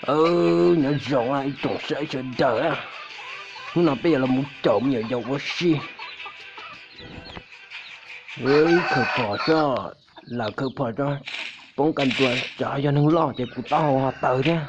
Nyob zoo ib tsoom saib sawv daws, hnub no peb yuav los mus caum me nyuam yaus ua si. Ib khaws phom tso, lam khaws phom tso, poob kas ntua, tsam yog neeg loj ces kuv taub hau ho tawv thiab.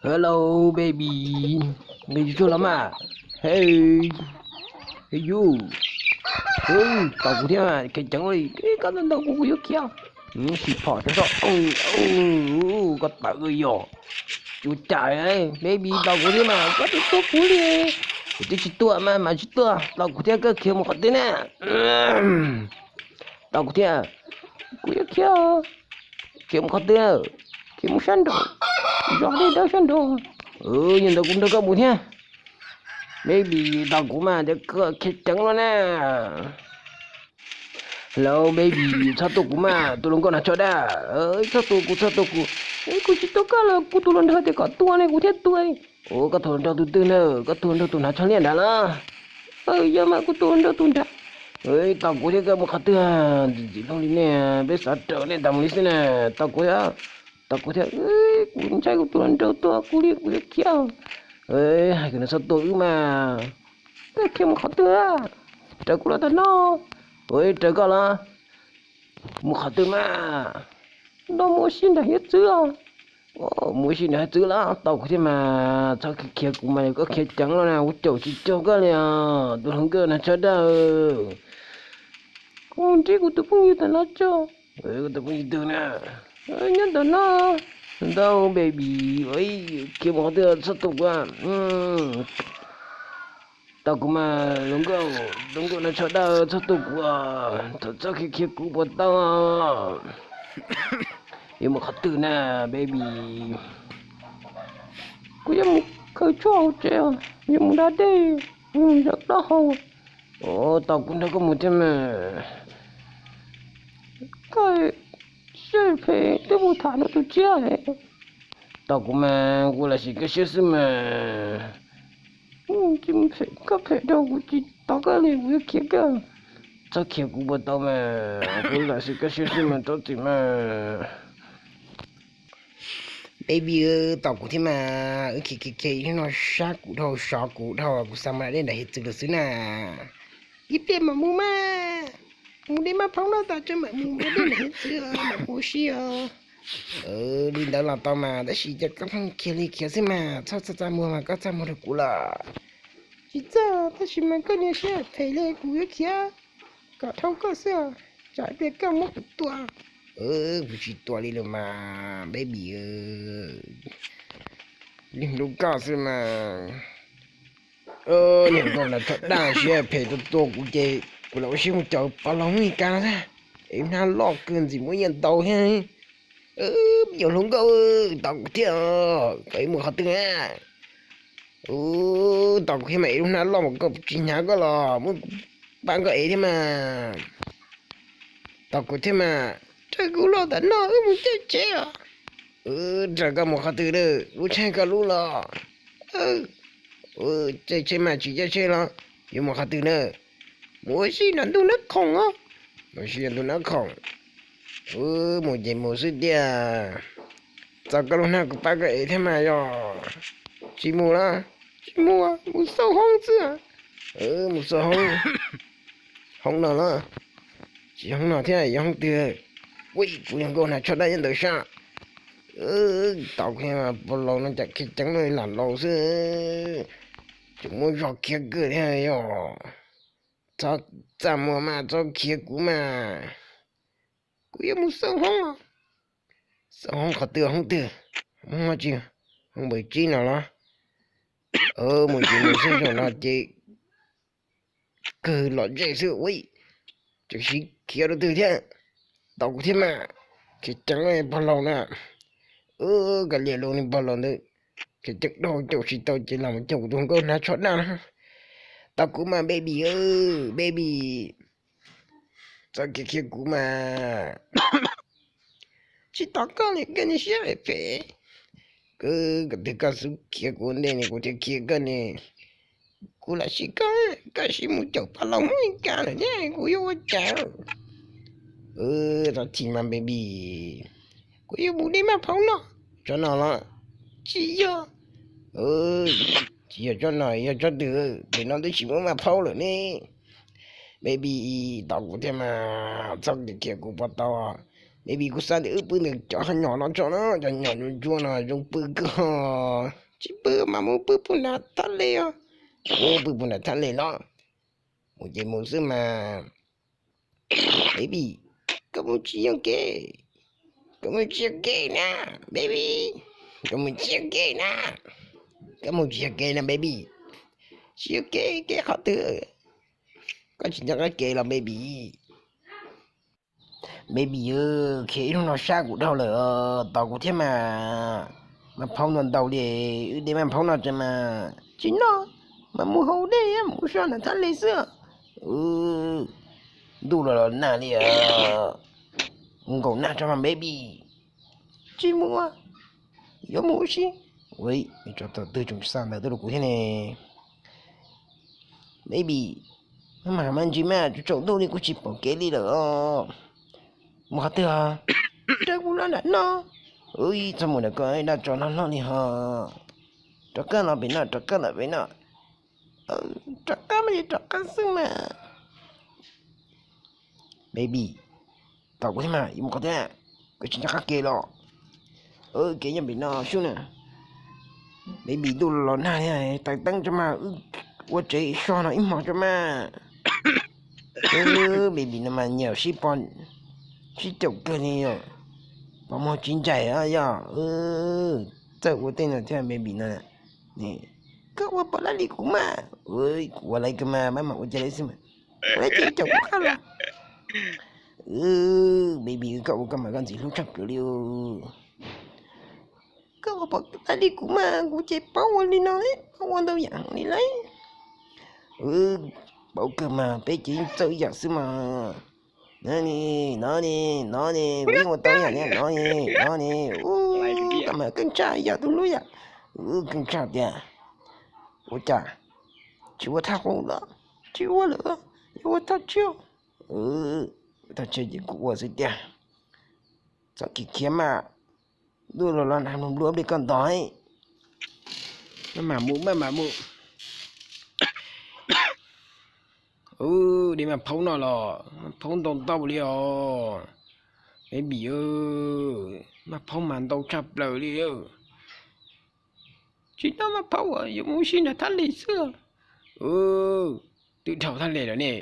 Hello baby, nqis tsuag los mas. Hey, hey you, tos kuv thiab mas, kheev ceev li, koj ntau kuv kuv yuav khiav. Sim phom tso, koj tawv yog. Tsuas cai, baby tos kuv thiab mas, koj twb tuaj kuv li. Kuv twb tsis tuaj mas, mas tsis tuaj, tos kuv thiab koj khiav mus qhov twg na. Tos kuv thiab, kuv yuav khiav. Khiav mus qhov twg? Khiav mus sab nraud, zos deb dawb sab nraud. Yog ntawd kuv nrog koj mus thiab. Baby tos kuv mas, tias koj khiav ceev no na. Hello baby, txhob tua kuv mas, tus hluas nkauj nag tsho daj. Txhob tua kuv, txhob tua kuv. Kuv tsis tua koj los kuv tus hluas nraug tias kom tua ne kuv thiaj tua. Ua koj tus hluas nraug tus twg na? Koj tus hluas nraug tus hnav tsho liaj nrad los? Yog mas kuv tus hluas nraug tus nrad. Tos kuv thiab koj mus qhov twg? Ntxim ntxim li nej, peb xav raws nej tas mus li xwb na. Tos kuv, tos kuv thiab, kuv ntshai kuv tus hluas nraug tua kuv li kuv yuav khiav. Hais kom nws txhob tua wb mas. Koj khiav mus qhov twg? Raws kuv los tag no. Raws koj los? Mus qhov twg mas? No mus ua si nram hiav txwv. Mus ua si nram hiav txwv los? Tos kuv thiab mas, txhob khiav kuv mas, koj khiav ceev los na, kuv caum tsis cuag koj li os, tus hluas nkauj nag tsho daj. Kuv mus ntsib kuv tus phooj ywg ntawm no tso. Kuv tus phooj ywg twg na? Nyob ntawm no. Ntau baby, khiav mus qhov twg, txhob tua kuv. Tos kuv mas, hluas nkauj, hluas nkauj nag tsho daj, txhob tua kuv, txhob khiav khiav kuv puas tau? Yuav mus qhov twg na baby? Kuv yuav mus khaws tshuaj hauv tsev, yuav mus da dej, zaws plaub hau. Tos kuv nrog koj mus thiab mas. Koj siab phem twb mus tham nws tus tshiab. Tos kuv mas, kuv lam sim koj siab xwb mas. Koj phem rau kuv tsis tos koj li, kuv yuav khiav koj. Txhob khiav kuv puas tau mas, kuv lam sim koj siab xwb mas, txhob txwm mas. Baby, tos kuv thiab mas, wb khiav khiav khiav no sab kuv dhau sov kuv dhau, kuv xav mus da dej nram hiav txwv lawm xwb na. Ib pliag mam mus mas, mus de maj phoov noj tas tso mam mus da dej nram hiav txwv, mam mus ua si os. Li ntawd los tau mas, tab sis cia koj pheej khiav li khiav xwb mas, txhob txaj muag mas koj txaj muag rau kuv los. Tsis txaj, tab sis mas koj niag siab phem li, kuv yuav khiav kom dhau koj xwb, tsam pliag koj muab kuv tua. Kuv tsis tua li lawm mas, baby, li hlub koj xwb mas. Niag nkauj nag tsho daj siab phem tuaj tua kuv ces kuv lam ua siab mus caum pog laus Mes Kas no, es hnab loj kawg ntxim muab nyiaj ntau thiab. Me nyuam hluas nkauj, tos kuv thiab, koj yuav mus qhov twg na? Tos kuv thiab mas, es lub hnab loj mas koj tsis hnyav koj los muab kuv pab koj ev thiab mas. Tos kuv thiab mas, raws kuv los tam no wb mus caij tsheb os. Raws koj mus qhov twg na, lub tsheb koj lub los? Caij tsheb mas tsis caij tsheb los? Yuav mus qhov twg na? Mus ua si nram ntug Nab Khoom os. Mus ua si nram ntug Nab Khoom. Mus ces mus xwb tiag. Txog koj lub hnab kuv pab koj ev thiab mas yog. Tsis mus los? Tsis mus, mus xauj hoob xwb. Mus xauj hoob. Hoob no los? Tsis hoob no thiab, yog hoob twg? Ui, kuv yog nkauj nag tsho daj nyob ntawd sab. Tos kuv, pog laus no cas khiav ceev no lam laus xwb. Tseem muaj zog khiav kawg thiab yog. Txhob txaj muag mas, txhob khiav kuv mas. Kuv yuav mus xauj hoob. Xauj hoob qhov twg, hoob twg? Hoob tsis, hoob npawg Tsib no los? Mus ces mus xwb, zaum no ces kawg lom zem xwb ua. Tseem siv khiav rau twg thiab? Tos kuv thiab mas. Khiav ceev pog laus na. Kav liam los, niag pog laus ntawd khiav ceev dhau, caum tsis tau ces los mus caum kuv tus nkauj nag tsho daj no. Tos kuv mas baby, baby. Txhob khiav khiav kuv mas. Tsis tos koj li, koj niag siab phem. Koj twb, koj xub khiav kuv ntej ne, kuv thiaj khiav koj ne. Kuv lam sim koj, koj sim mus caum pog laus Mes Kas lawm thiab kuv yuav ua cas? Txhob chim mas baby. Kuv yuav mus de maj phaub no. Tsob no los? Tsis yog. Tsis yog tsob no, yog tsob twg? Pem no twb tsis muaj maj phaub lawm ne. Baby, tos kuv thiab mas, txhob khiav khiav kuv puas tau? Baby, kuv xav tias wb pw ntawm cov nyom no tso na, cov nyom ntsuab ntsuab no zoo pw kawg. Tsis pw mas mus pw puag nram thaj les os. Mus pw puag nram thaj les los? Mus ces mus xwb mas. Baby, koj mus tsis yog kev, koj mus tsis yog kev na, baby, koj mus tsis yog kev na, koj mus tsis yog kev na baby. Tsis yog kev, kev qhov twg? Koj tsis nco qab kev los baby? Baby, khiav ib hnub no sab kuv dhau lawm, tos kuv thiab mas. Maj phaub ntau ntau li, wb de maj phaub no tso mas. Tsis noj, mas mus haus dej, mus so nram thaj les xwb. Ntuj los los nag li, mus nkaum nag tso mas baby. Tsis mus, yuav mus ua si. Ua li, tsov tom twg tseem xa ntawv tuaj rau kuv thiab ne. Baby, maj mam ntsis mas, tsaus ntuj li kuv tsis pom kev li lawm. Mus qhov twg os? Rau kuv los nram no. Ua li, txhob mus nram ko, dab tsov loj loj li ho. Rov qab los pem no, rov qab los pem no. Rov qab mas rov qab xwb mas. Baby, tos kuv thiab mas, yuav mus qhov twg? Koj tsis nco qab kev los? Kev nyob pem no xwb na. Baby, ntuj los nag li, tais teeb tso mas, wb ua tsev so no ib hmos tso mas. Baby no mas nyiam sib pom, sib caum kawg li, pom muag tsis ncaim yog. Txawj ua tej no thiab baby no. Koj ua pom lab li kuv mas. Kuv ua laiv kawg mas, maj mam ua cas laiv xwb mas. Ua laiv ces caum kuv qab los. Baby, koj ua koj mas koj ntxim hlub tshaj plaws li. Koj ua pom lab li kuv mas, kuv ces paub ua li no, paub ua ntau yam li laiv. Paub kawg mas, peb ces yeej txawj yam xwb mas. No ne, no ne, no ne, peb ua tau yam li no ne, no ne. Koj mas keej tshaj yam tus hlub yam. Keej tshaj tiag. Ua cas tsis ua thaj qub los? Tsis ua lawm, yuav ua thaj tshiab. Thaj tshiab ces kuv ua xwb tiag. Txhob khiav khiav mas, ntuj los los nag nplua nplua li koj ntog. Maj mam mus, maj mam mus. Ub, de maj phaub no los, maj phaub ntau ntau li os. Baby, maj phaub mas ntau tshaj plaws li. Tsis noj maj phaub yuav mus ua si nram thaj les xwb. Twb dhau thaj les lawm ne.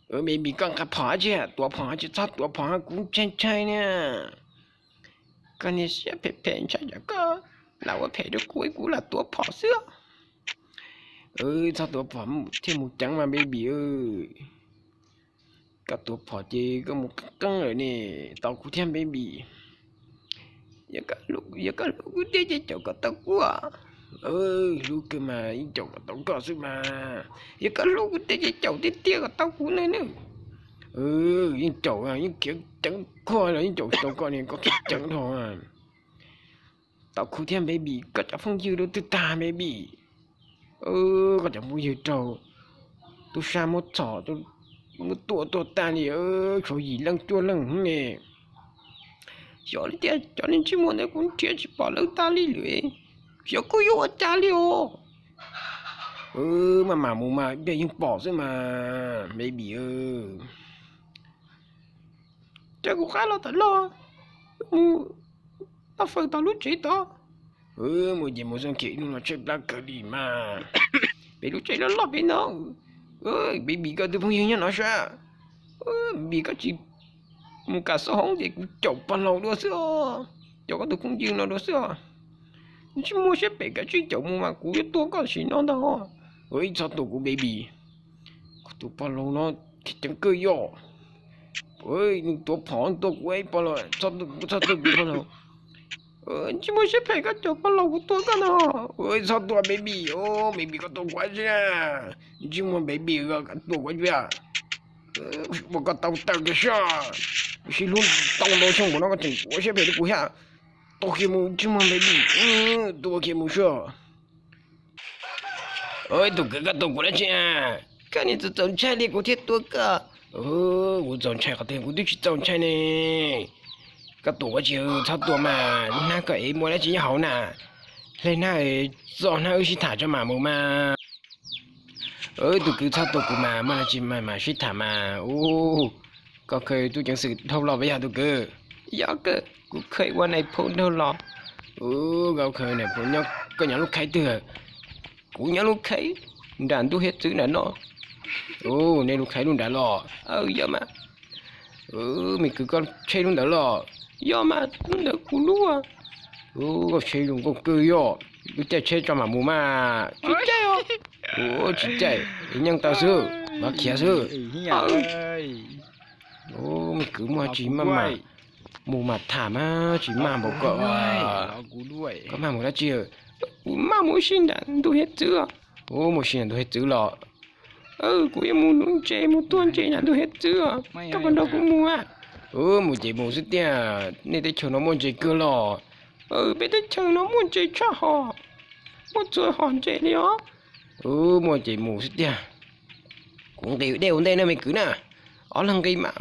Baby, koj nqa phom dab tsi, tuav phom dab tsi, txhob tuav phom, kuv ntshai ntshai na. Koj niag siab phem phem, ntshai tsam koj lam ua phem rau kuv, kuv lam tuav phom xwb. Txhob tuav phom thiaj mus ceev mas baby. Koj tuav phom ces koj mus qeeb qeeb lawm ne, tos kuv thiab baby. Yog koj hlub kuv tiag ces caum kom tau kuv. Hlub kawg mas yeej caum kom tau koj xwb mas. Yog koj hlub kuv tiag ces caum tiag tiag kom tau kuv ne. Yeej caum, yeej khiav ceev koj los yeej caum tsis tau koj ne, koj khiav ceev dhau. Tos kuv thiab baby, koj cov phooj ywg rau twg tag baby? Koj cov phooj ywg raug tub sab muab txhom, muab tua tuag tag li, tshuav yim leej cuaj leej ne. Xyov li tias cov niag ntsej muag ntawd kuv nrhiav tsis pom lawv tag li lawm, xyov kuv yuav ua cas li os. Maj mam mus mas ib pliag yeej pom xwb mas baby. Raws kuv qab los tom loj, mus noj fawm tom lub tsev tod. Mus ces mus xwb, khiav ib hnub no tshaib plab kawg li mas. Pem lub tsev loj loj pem no, baby koj tus phooj ywg nyob no sab. Baby koj tsis mus kam xauj hoob ces kuv caum pog laus dua xwb os, caum koj tus phooj ywg no dua xwb os. Tsis muaj siab phem, kav tsij caum mus mas kuv yuav tua koj sim no ntag. Ib txhob tua kuv baby, kuv tus pog laus no khiav ceev kawg yog. Nws tuav phom tua kuv pog laus, txhob tua kuv pog laus. Tsis muaj siab phem, koj caum pog laus kuv tua koj no. Txhob tua baby, baby koj tua kuv dab tsi? Tsis muaj baby, koj tua kuv dab tsi? Ua koj tau taw kiag soj, sib hlub tau ntau xyoo npaum no koj tseem ua siab phem rau kuv thiab. Tua kiag mus, tsis muaj baby, tua kiag mus soj. Tus kwv, koj tua kuv dab tsi? Koj niag txaus txaus ntshai li kuv thiaj tua koj. Kuv txaus ntshai qhov twg, kuv twb tsis txaus ntshai ne. Koj tuam ua tsi, txhob tuam mas, lub hnab koj es muaj dab tsi nyob hauv na? Hle hnab, txo hnab wb sib tham tso mam mus mas. Tus kwv txhob tuam kuv mas, muaj dab tsi mas mam sib tham mas. Ub, koj khaws tub ceev xwm dhau los puas yog tus kwv? Yog kawg, kuv khaws ua nais phoo dhau los. Ub, koj khaws nais phoo nyob koj nyob lub khaiv twg? Kuv nyob lub khaiv nram ntug hiav txwv nram no. Ub, nej lub khaiv lub nrad los? Aw, yog mas. Me kwv, koj tshe lub ntawd los? Yog mas, lub ntawd kuv lub. Ub, koj tshe zoo nkauj kawg yog, wb caij tsheb tso mam mus mas. Tsis caij os. Ub, tsis caij, nyeej taw xwb, mam khiav xwb. Ub, me kwv, muaj dab tsi maj mam mus mas tham mas, tsis maj npaum koj. Koj maj mus dab tsi? Kuv maj mus ua si nram ntug hiav txwv. Ub, mus si nram ntug hiav txwv los? Kuv yuav mus nuv ntses, mus tua ntses nram ntug hiav txwv. Koj puas nrog kuv mus a? Ub, mus ces mus xwb tiag, nej teb chaws no muaj ntses kawg los? Peb teb chaws no muaj ntses tshaj hom, muaj txhua hom ntses li os. Ub, muaj ces mus xwb tiag. Kuv nqis dej ua ntej na me kwv na. Ob leeg nqis mas.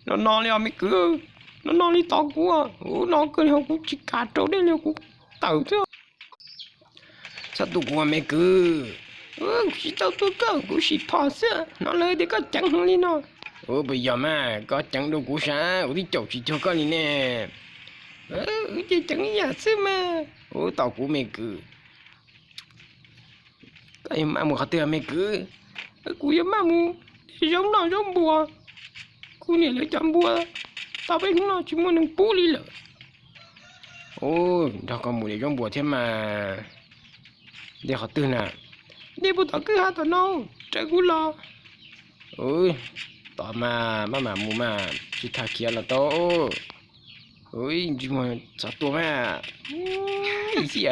No no li os me kwv, no no li tod kuv, ub, no kawg li ho kuv tsis kam rau dej li, kuv tawm xwb. Txhob tua kuv me kwv. Kuv tsis tau tua koj, kuv sim phom xwb, hnov lawv tias koj ceev heev li no. Ub, puas yog mas, koj ceev dua kuv sav, kuv twb caum tsis cuag koj li ne. Wb ces ceev ib yam xwb mas. Ub, tos kuv me kwv. Koj yuav maj mus qhov twg me kwv? Kuv yuav maj mus de zaub noj zaub npua. Kuv niam lawv cov npua tau peb hnub no tsis muaj neeg pub li lawm. Ub, nrog koj mus de zaub npua thiab mas. De qhov twg na? De puag tom kwj ha tom no, raws kuv los. Ub, tos mas, maj mam mus mas, tsis tham khiav los tau. Ub, tsis muaj, txhob tua mas. Ib xij